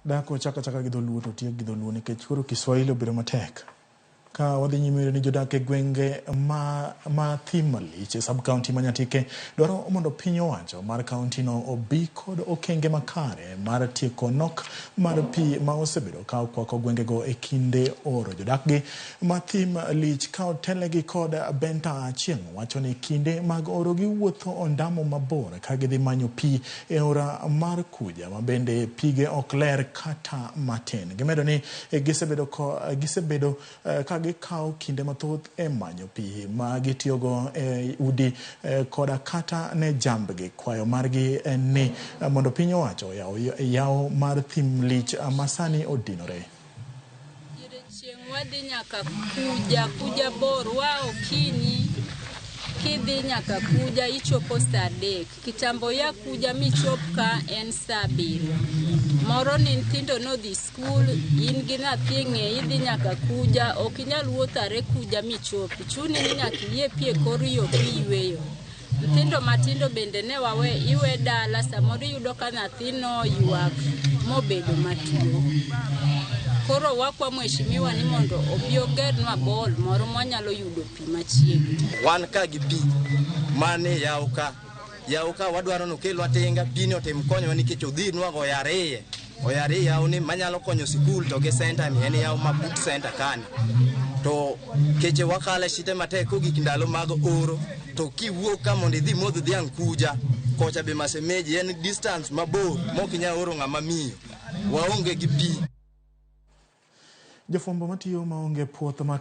Dak ochak achaka gi dholuo to otiek gi dholuo nikech koro Kiswahili obedo matek. Ka wadhi nyime yudo ni jodak e gwenge ma thim malich e sub county ma Nyatike dwaro mondo piny owacho mar county no obi kod okenge makare mar tieko nok mar pi ma osebedo ka okwako gwengego e kinde oro. Jodak gi ma thim lich ka otelnegi kod Benta Achieng' wacho ni kinde mag oro giwuotho ondamo mabor ka gidhi manyo pi e aora mar Kuja ma bende pige ok ler kata matin. Gimedo ni gisebedo gisebedo ka gikawo kinde mathoth e manyo pi ma gitiyogo e udi koda kata ne jambgi. Kwayo margi en ni mondo piny owacho oyaw yawo mar thim lich ma sani odinore. Diere chieng' wadhi nyaka Kuja, Kuja bor, waa okinyi kidhi nyaka Kuja ichopo saa 3. Kitambo ya Kuja michop ka en saa 7. Moro ni nyithindo nodhi skul, in gi nyathi e ng'eyi idhi nyaka Kuja, ok inyal wuotho are Kuja michopi. Chuni ni nyaka iyie pi e kor yo kiyweyo. Nyithindo matindo bende ne wawe iwe dala samoro iyudo ka nyathi noywak mobedo matuo. Koro wakwa mheshimiwa ni mondo obi ogernwa bol moro mwanyalo yudo pi machiegni. Wan ka gi pi mane yawo ka yawo ka wadwaro ni okelwa tinga pini otim konyowa nikech odhinwa go oyar iye oyar iye yawo ni manyalo konyo sikul to gi senta ni en yawo ma but senta kani to keche wakale shite matek kogik ndalo mag oro to kiwuok ka mondo idhi modh dhiang' kuja kocha be masemeji en distance mabor mok inyal oro ng'ama miyo waonge gi pi. Jofwambo matiyo maonge puoth ma